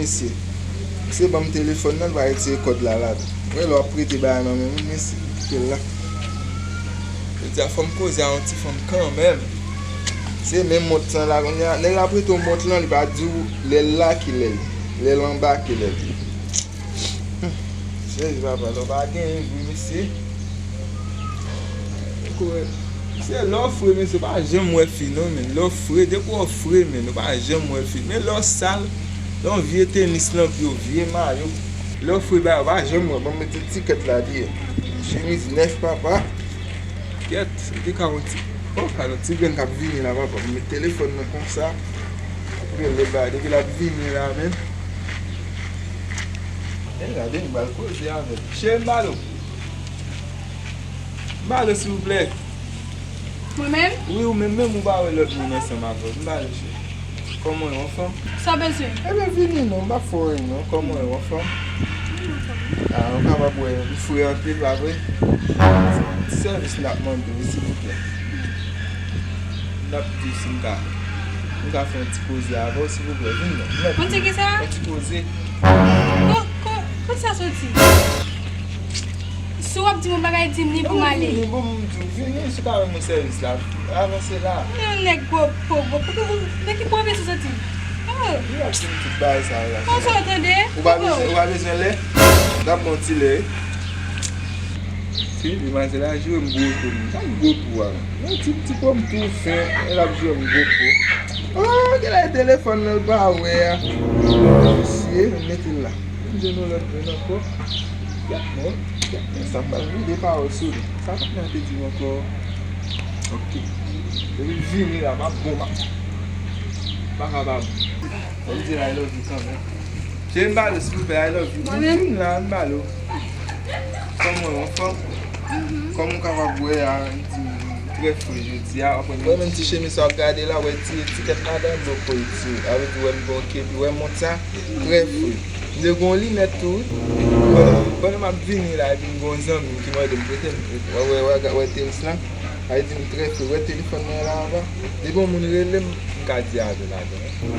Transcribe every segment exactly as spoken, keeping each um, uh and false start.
Mesye, se ban m telefòn nan, l va retire kòd la ladan. Wè lè w ap prete bagay nan men moun, mesye, kite l la. Jodi a fò m koze a yon ti fanm kanmenm. Se menm mont lan la kounye a. Nèg la prete w mont lan, li pa di w lè l la kilè l ye. Lè l anba kilè l ye. Hmm. Jezi papa, lè w pa genyen vre, mesye. Mesye, lè w fre, mesye, w pa janm wè fi non, men. Lè w fre, depi w fre, men, w pa janm wè fi. Men lè w sal, lè yon vye tenis nan pye w, vye mayo. Lè w fre, ba, w pa janm wè. Ban m mete ti kèt la deyò. Chemiz nèf, papa. Kèt, se te ka yon ti, oh, ka yon ti grenn k ap vini la, papa. M met telefòn nan konsa. Ap rele ba, depi l ap vini la, men. E gade, m pral koze avè l. Cheri, m ba l ou. M ba l ou, silvouplè. Mwen menm? Wi, ou menm, menm ou pa wè lòt moun ansanm avè w. M ba l ou, cheri. Kòman w ye, anfòm? Sa w bezwen? Ebyen, vini non, m p ap fè w anyen non. Kòman w ye, anfòm? Wi, anfòm. Ah, ou kapab wè, li fre anpil, pa vre? Ti sèvis n ap mande w, silvouplè. N ap di w si m ka, m ka fè yon ti koze avè w, silvouplè. Vin non, mèt. Yon ti kisa? Yon ti koze. Ko, ko, kote sa soti? Si w ap di m yon bagay, di m li pou m ale. Vini, bon, m di w, vini, si w ka rann mwen sèvis la, avanse la. Yon nèg gwo po, gwo po, de ki pwovens ou soti? Oh. Li ap di m tout bagay sa yo la. Konsa w tande? Ou pa bezwen, ou pa bezwen lè? N ap bon ti lè. Fi, demwazèl la jwe m gwo po, m pa m gwo po a. Yon ti, ti pòm tou fen, l ap jwe m gwo po. Oh, genlè telefòn nan l pa wè a. Mesye, mete l la. M jwenn yon lòt grenn ankò. Kèt non, kèt non, sa m pral vide pawòl sou li. Sa patnè a te di m ankò? Ok. Depi l vini la, m ap bon, m ap, m pa ka pa bon. Fò m di l I love you kanmenm. Cheri, m ba l ou, silvouplè, I love you. Mwen menm? Vin la, m ba l ou. Kòman w, anfòm? Kòman w kapab wè a, m di m trè fre jodi a, w ap wè menm ti chemiz sa w ap gade la, w wè ti etikèt ladan, bloko iti. Sa vle di w wè m gen yon kepi, w wè mont sa, trè fre. M te gen yon linèt tou, wi. Pandan, pandan m ap vini la, epi m gen yon zanmi m ki mande m prete m, wè, wè, wè, wè tenis lan. Sa vle di m trè fre. Wè telefòn nan la anba. Depi yon moun rele m, m ka di avè l ladan, wi. M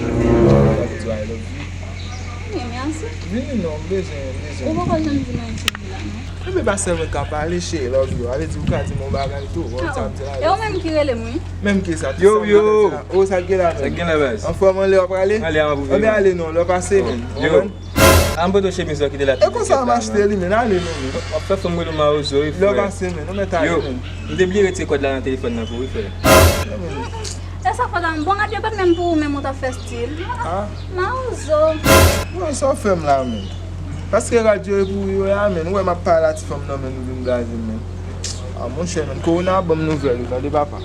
ka di I love you. Wi, mèsi. Vini non, m bezwen, m bezwen. Ou poko janm di m anyen sou li la, non? Ebyen, pa sèlman ka pale, cheri, love you. Sa vle di ou ka di m yon bagay tou. Wè sa m di la. E ou menm ki rele m, wi. Menm ki sa, yo, yo. Oh, sa k gen la menm? Sa k gen la, baz? Anfòm, anlè w ap prale? Ale, anvan pou vini. Anben ale non, lè w pase, men. Yo. Konprann? A m pote w chemiz la kite la. E konsa m achte li, men ale non, men. W ap fè fanm rele w mawozo, wi, frè. Lè w pase, men, nou mèt ale, men. Yo, m te bliye retire kòd la nan telefòn nan pou wi, frè. E sa fòt a m. Bon, gade, yo pa t menm pou ou menm ou t ap fè stil. Ah. Mawozo. Bon, sa w fè m la, men. Paske radyo e pou yo la, men. Ou wè m ap pale a ti fanm nan, men, nou vin blaze m, men. Ah, monchè, men. Kowona ap ban m nouvèl, ou tande, papa.